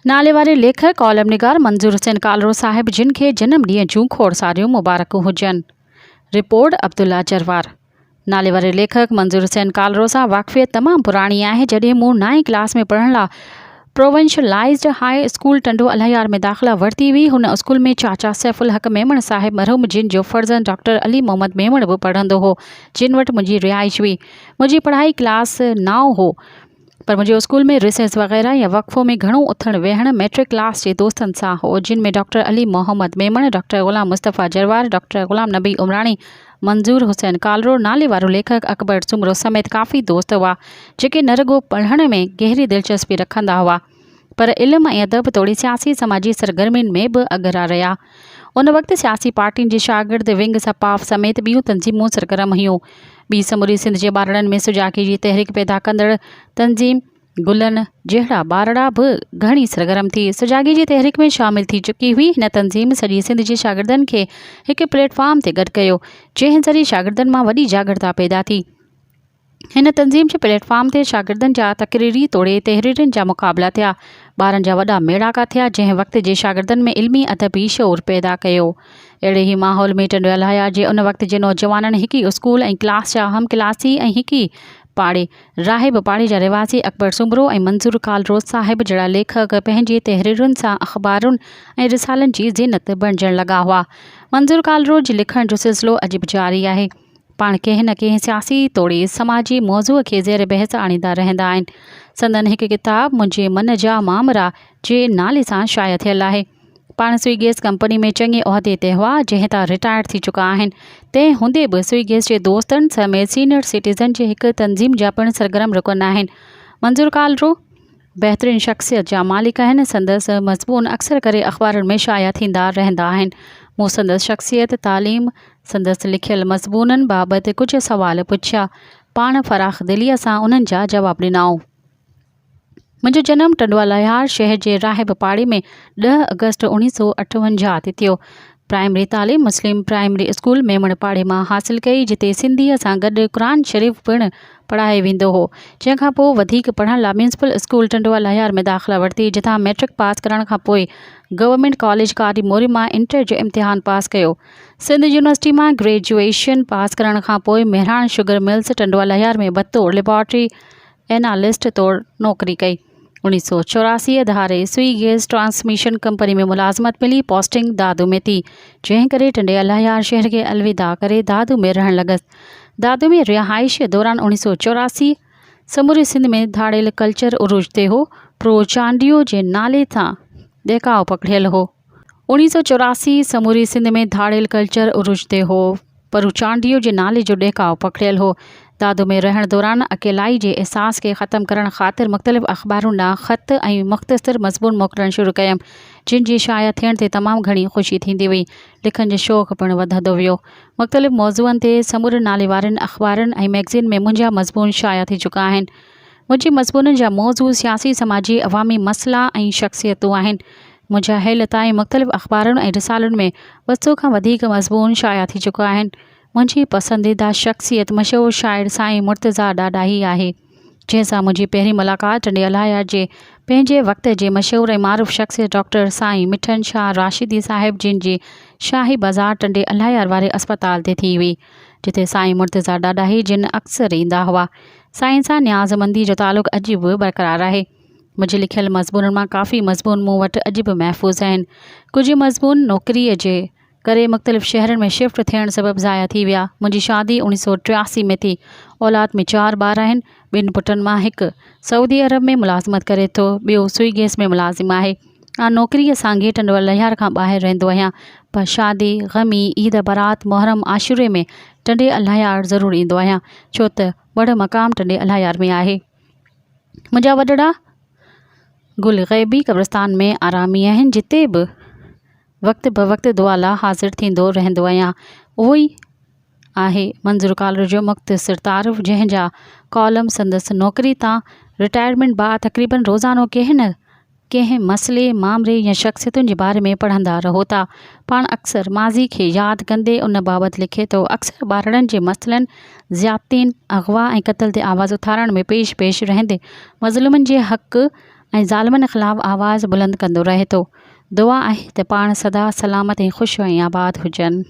ناليواري ليکڪ، ڪالم نگار منظور حسين ڪالرو صاحب جن کي جنم ڏينهن جون کوڙ ساريون مبارڪون هجن. رپورٽ، عبدالله جروار. ناليواري ليکڪ منظور حسين ڪالرو سان واقفيت تمام پراڻي آهي جڏهن مون نائين ڪلاس ۾ پڙهڻ لا پروونشلائيزڊ هاء اسڪول ٽنڊو الهيار ۾ داخلا ورتي هئي هن اسڪول ۾ چاچا سيف الحق ميمڻ صاحب مرحوم جن جو فرزند ڊاڪٽر علي محمد ميمڻ به پڙهندو هو جن وٽ منهنجي رهائش هئي منهنجي پڙهائي ڪلاس نائون هو پر منهنجو اسڪول ۾ رسيس وغيره يا وقفو ۾ گهڻو اٿڻ ويهڻ مئٽرڪ ڪلاس جي دوستن سان هو جن ۾ doctor Ali Muhammad Memon, doctor Ghulam Mustafa Jarwar, doctor Ghulam Nabi Umrani, Manzoor Hussain Kalro, نالي وارو ليکڪ اڪبر سومرو سميت ڪافي دوست هئا جيڪي نه رڳو پڙهڻ ۾ گهري دلچسپي رکندا هئا پر علم ۽ ادب توڙي سياسي سماجي سرگرمين ۾ به اڳرا رهيا. ان وقت سياسي پارٽين جي شاگرد ونگ سپاف سميت ٻيون تنظيمون سرگرم هيون. ٻي سموري سنڌ جي ٻارڙن ۾ سجاڳي جي تحريڪ پيدا ڪندڙ تنظيم گلن جهڙا ٻارڙا به گهڻي سرگرم ٿي سجاڳي جي تحريڪ ۾ شامل ٿي چڪي هئي. هن تنظيم سڄي سنڌ جي شاگردن کي هڪ پليٽ فارم تي گڏ ڪيو، جنهن ذريعي شاگردن مان وڏي جاڳرتا پيدا ٿي. هن تنظيم جي پليٽ فارم تي شاگردن جا تقريري توڙي تحريرن جا مقابلا ٿيا. ٻارن جا وڏا ميڙاڪا ٿيا، جنهن وقت جي شاگردن ۾ علمي ادبي شعور پيدا ڪيو. اهڙي ئي ماحول ۾ ٽنڊو الهيار جي ان وقت جي نوجوانن هڪ ئي اسڪول ۽ ڪلاس جا هم ڪلاسي ۽ هڪ ئي پاڙي راهب پاڙي جا رهواسي اڪبر سومرو ۽ منظور ڪالرو صاحب جهڙا ليکڪ پنهنجي تحريرن سان اخبارن ۽ رسالن جي زينت بڻجڻ لڳا هئا. منظور ڪالرو جي لکڻ جو سلسلو اڄ به جاري آهي. پاڻ ڪنهن نه ڪنهن سياسي توڙي سماجي موضوع کي زير بحث آڻيندا رهندا آهن. سندن هڪ ڪتاب منهنجي من جا مامرا جي نالي سان شايع ٿيل آهي. پاڻ سوئي گيس ڪمپني ۾ چڱي عهدي تي هئا، جنهن تان رٽائرڊ ٿي چڪا آهن. تنهن هوندي به سوئي گيس جي دوستن سميت سينئر سٽيزن جي هڪ تنظيم جا پڻ سرگرم رڪن آهن. منظور ڪالرو. بهترين شخصيت جا مالڪ آهن، سندس مضمون اڪثر ڪري اخبارن ۾ شايع ٿيندا رهندا آهن. مون سندس شخصيت، تعليم، سندس لکيل مضمونن بابت ڪجهه سوال پڇيا، پاڻ فراخ دليء سان انهن جا جواب ڏنائون. منهنجو جنم ٽنڊوالهيار شهر جي راهب پاڙي ۾ ڏهه آگسٽ 1958 تي ٿيو. پرائمري تعليم مسلم پرائمري اسڪول ميمڻ پاڙي مان حاصل ڪئي جتي سنڌيء سان گڏ قرآن شريف پڻ پڙهايو ويندو هو جنهن کان پوء وڌيڪ پڙهڻ لاء ميونسپل اسڪول ٽنڊو الهيار ۾ داخلا ورتي جتان مئٽرڪ پاس ڪرڻ کان پوء گورنمينٽ ڪاليج ڪاري موري مان انٽر جو امتحان پاس ڪيو سنڌ يونيورسٽي مان گريجوئيشن پاس ڪرڻ کان پوء مهراڻ شگر ملز ٽنڊو الهيار ۾ بطور ليبارٽري اينالسٽ طور نوڪري ڪئي. 1984 ڌاري سوئي گيس ٽرانسميشن ڪمپني ۾ ملازمت ملي، پوسٽنگ دادو ۾ ٿي، جنهن ڪري ٽنڊي الهيار شهر کي الوداع ڪري دادو ۾ رهڻ لڳس. دادو ۾ رهائش دوران 1984 سموري سنڌ ۾ ڌاڙيل ڪلچر عروج تي هو، پرو چانڊيو جي نالي سان ڏهڪاء پکڙيل هو. 1984 سموري سنڌ ۾ ڌاڙيل ڪلچر عروج تي هو. پرو چانڊيو جي نالي جو ڏهڪاء پکڙيل هو. دادو ۾ رهڻ دوران اڪيلائي جي احساس کي ختم ڪرڻ خاطر مختلف اخبارن ڏانهن خط ۽ مختصر مضمون موڪلڻ شروع ڪيم، جن جي شايع ٿيڻ تي تمام گهڻي خوشي ٿيندي هئي. لکڻ جو شوق پڻ وڌندو ويو. مختلف موضوعن تي سمورين ناليوارين اخبارن ۽ مئگزين ۾ منهنجا مضمون شايع ٿي چڪا آهن. منهنجي مضمونن جا موضوع سياسي، سماجي، عوامي مسئلا ۽ شخصيتون آهن. منهنجا هيل تائين مختلف اخبارن ۽ رسالن ۾ 200 کان وڌيڪ مضمون شايع ٿي چڪا آهن. منهنجي پسنديده شخصيت مشهور شاعر سائين مرتضيٰ ڏاڏاهي آهي، جنهن سان منهنجي پهرين ملاقات ٽنڊي الهيار جي پنهنجي وقت جي مشهور ۽ معروف شخصيت ڊاڪٽر سائين مٺن شاهه راشدي صاحب جن جي شاهي بازار ٽنڊي الهيار واري اسپتال تي ٿي هئي، جتي سائين مرتضيٰ ڏاڏاهي جن اڪثر ايندا هئا. سائين سان نيازمندي جو تعلق اڄ به برقرار آهي. منهنجي لکيل مضمونن مان ڪافي مضمون مون وٽ اڄ به محفوظ آهن. ڪجهه مضمون نوڪريء جي ڪري مختلف شهرن ۾ شفٽ ٿيڻ سبب ضايع ٿي ويا. منهنجي شادي اوڻيهه سئو ٽياسي ۾ ٿي. اولاد ۾ چار ٻار آهن. ٻن پٽن مان هڪ سعودي عرب ۾ ملازمت ڪري ٿو، ٻيو سوئي گئس ۾ ملازم آهي. آء نوڪريء سانگي ٽنڊو الهيار کان ٻاهر رهندو آهيان، پر شادي، غمي، عيد برات، محرم، عاشوري ۾ ٽنڊي الهيار ضرور ايندو آهيان، ڇو ته وڙ مقام ٽنڊي الهيار ۾ آهي. منهنجا وڏڙا گل غيبي قبرستان ۾ آرامي آهن جتي به وقت بوقت دعا لا حاضر ٿيندو رهندو آهيان اهو ئي آهي منظور ڪالر جو مختصر تعارف جنهن جا ڪالم سندس نوڪري تان رٽائرمينٽ بعد تقريبن روزانو ڪنهن نه ڪنهن مسئلي، مامري يا شخصيتن جي باري ۾ پڙهندا رهو ٿا. پاڻ اڪثر ماضي کي ياد ڪندي ان بابت لکي ٿو. اڪثر ٻارڙن جي مسئلن، زيادتين، اغوا ۽ قتل تي آواز اٿارڻ ۾ پيش پيش رهندي مظلومن جي حق ۽ ظالمن خلاف آواز بلند ڪندو رهي ٿو. دعا آهي ته پاڻ سدا سلامت ۽ خوش ۽ آباد هجن.